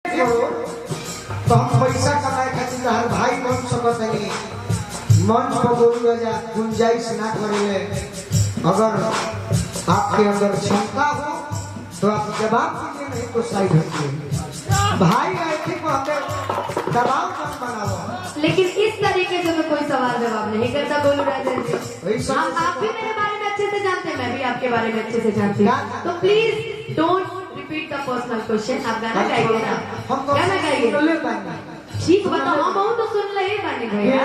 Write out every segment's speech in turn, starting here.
तो हम पैसा कमाए खातिर हर भाई बन सकत नहीं। मंच पर गोलू राजा गुंजाइश ना करेले। अगर आपके अंदर क्षमता हो तो आप जवाब दीजिए, नहीं तो साइड हटिए। भाई आए थे को हमें दबाव मत बनाओ। लेकिन इस तरीके से तो कोई सवाल जवाब नहीं करता गोलू राजा जी। आप भी मेरे बारे में अच्छे से जानते हैं, मैं भी आपके बारे में अच्छे से जानती हूँ। तो please don't repeat the personal question. आप गाना गाइए ना, हम तो गाना गाइए। ठीक बताओ, हम बहुत तो सुन रहे बानी भैया।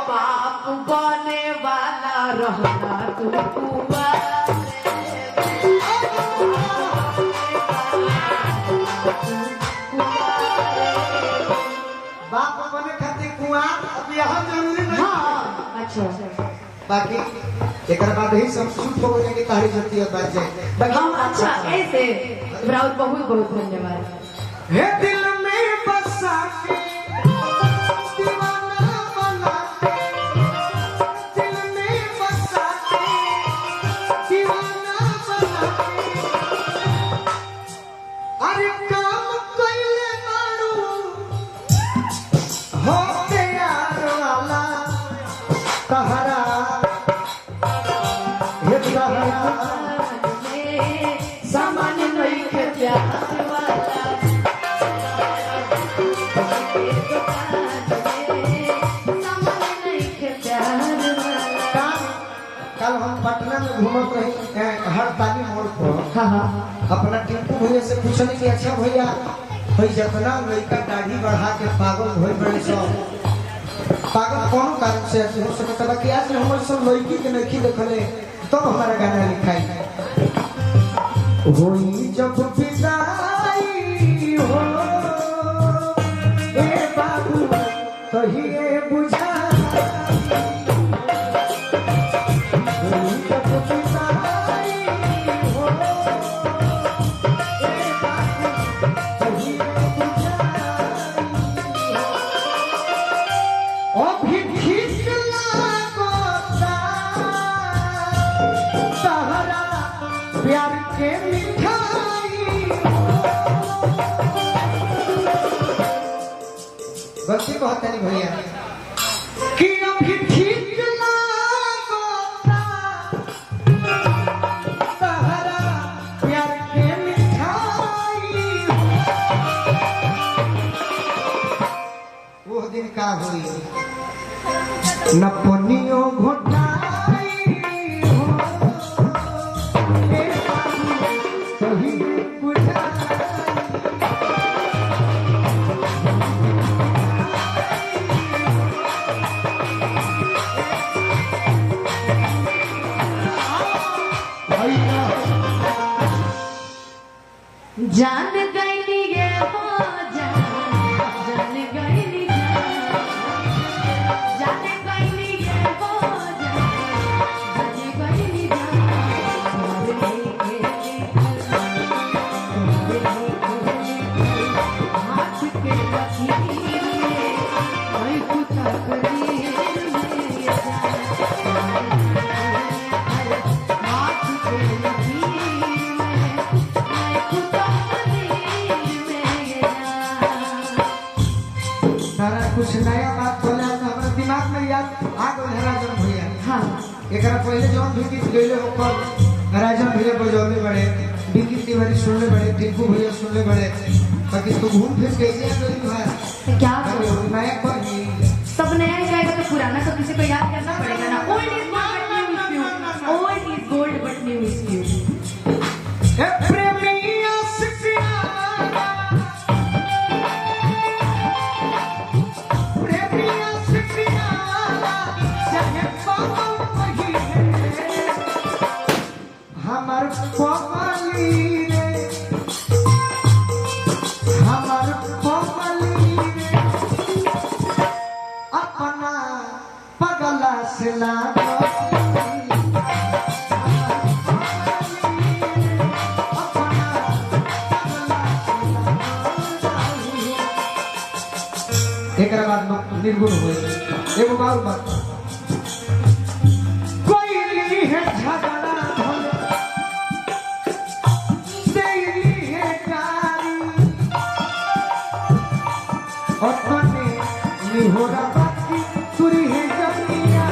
बाप बने वाला रहना तू कुआ। बाप बने खातिर कुआं अब यह जरूरी नहीं। हाँ अच्छा, बाकी एक बाद ही सब चुप हो जाए कि तारी जतिया बाज जाए। हम अच्छा ऐसे राउत बहुत बहुत धन्यवाद। हे दिल में बसा के दीवाना बना के, दिल में बसा के दीवाना बना के, अरे काम कइले मारू हो प्यार वाला तहरा। सामान नहीं के प्यार वाला, सामान नहीं के प्यार वाला। कल हम पटना में घूमत रही हड़ताली मोड़ पर। हाँ हाँ। अपना टिंकू भैया से पूछने की अच्छा भैया भाई जितना लड़का दाढ़ी बढ़ा के पागल होई बड़े सब पागल कौन कारण से हो सकता बा कि आज हम सब लड़की के नहीं देखले तब तो हमारा गाना लिखाई होई जब विदाई हो ए बाबू कहिए बुझा होई जब विदाई हो ए बाबू कहिए बुझाई अभी ठीक लागता तहरा प्यार के मिठाई। गलती कहते नहीं भैया कि अभी ठीक लागता तहरा प्यार के मिठाई। वो दिन का हुई न पनियो घोटाई हो ए बाबू कहीं बुझाई। जान गई ये हो जान, जान गई जान, जान गई ये हो जान, जान गई जान। हाथ के लकीर में कोई कुछ तकदीर में जान, हाथ के लकीर में सारा कुछ नया बात बोले तो हमारे दिमाग में याद आ गए राजन भैया। हाँ एकरा पहले जौन भी गीत गईले ओकर राजन भैया बजौले बड़े, बिकी तिवारी सुनले बड़े, टिंकू भैया सुनले बड़े, बाकी तो घूम फिर के गए गई है तो क्या करूं? नया पर सब नया जाएगा तो पुराना तो किसी को याद करना पड़ेगा ना। Old is gold but new is new, old is gold but new is new. ए प्रेमिया सियाना, प्रेमिया सियाना चाहे पागल वही है हमार पगली रे, हमार पगली रे अपना पगला से लागो। एक बाद निर्गुण हुए। एगो बात बात कोई है झगड़ा भले देली है गारी अपने निहोरा बाकी तुरी है जनिया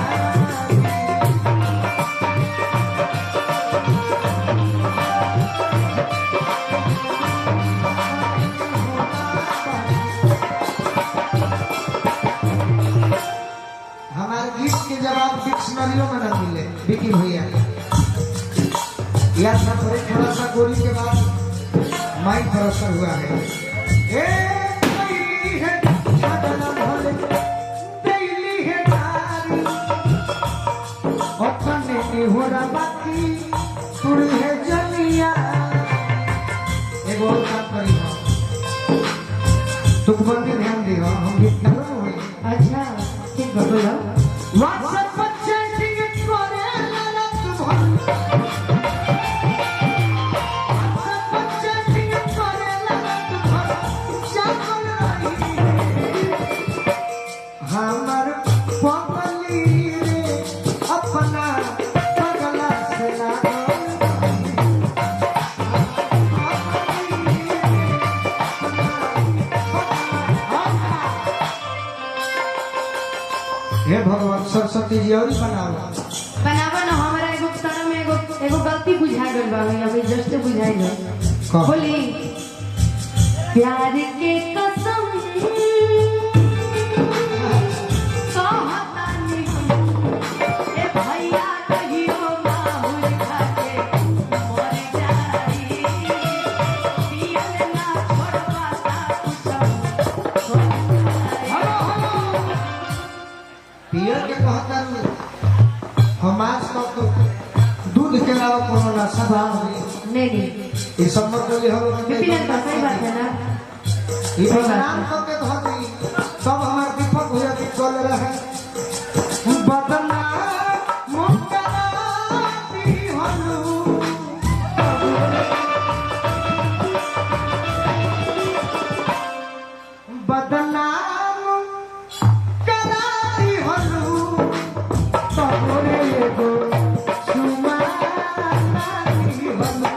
हमारे गीत के जवाब डिक्शनरियों में न मिले विकी भैया याद ना पड़े थोड़ा सा गोली के बाद माइक पर असर हुआ है। ए कैली है झगड़ा भले दैली है गारी अपने निहोरा बाकी तुरी है जनिया। एगो और काम करी हो तुकबंदी ध्यान दी हो हम गीत ना होई। अच्छा ठीक बा बोलो। व्हाट्सएप पर चैटिंग करे रात भर व्हाट्सएप पर चैटिंग करे रात भर जागल रही हमर पगली रे अपना पगला से लागल हे भगवान सरस्वती जी और बनाओ बनावा ना हमारा एगो तरह में एगो एगो गलती बुझा गइल बा अभी जस्ट बुझाई गइल। बोली प्यार के कसम कहतानी हम ए भैया कहियो माहुर खाके मर जाई पियल ना छोड़बा ता कुछो हो जाई। हेलो हेलो पियर के कहता हम आज तक तो दूध के अलावा कोनो नशा ना होई। नहीं नहीं ये सब मत बोली हम विपिन अंकल सही बात है ना। ये बदनाम करके धर दी सब हमार दीपक भैया की चल रहे बदनाम मुकराती हलू बदनाम कराती हलू तोरे एगो सुमाती हलू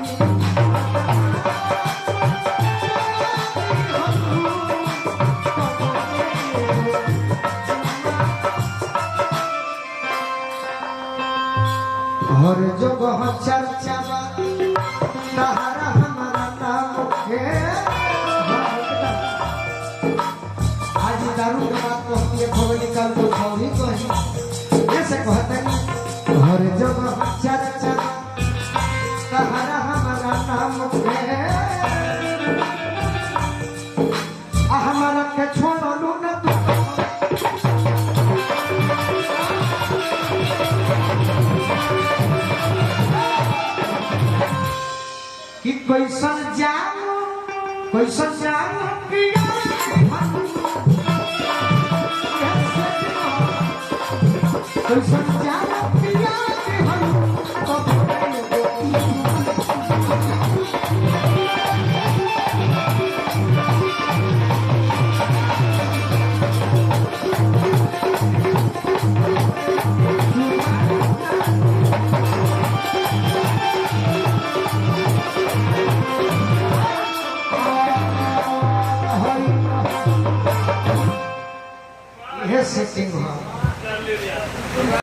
हर जगह चर्चा बा तहरा हमारा नाम के आज दारू के बात कहती है खबरी कल को खौरी कही ऐसे कहते नहीं हर जगह चर्चा बा तहरा हमारा नाम के आ हमारा के छोड़लू न तू कि कैसन जानो कैसन जानो पिया कैसन जानो पिया के हम यह सेटिंग हो।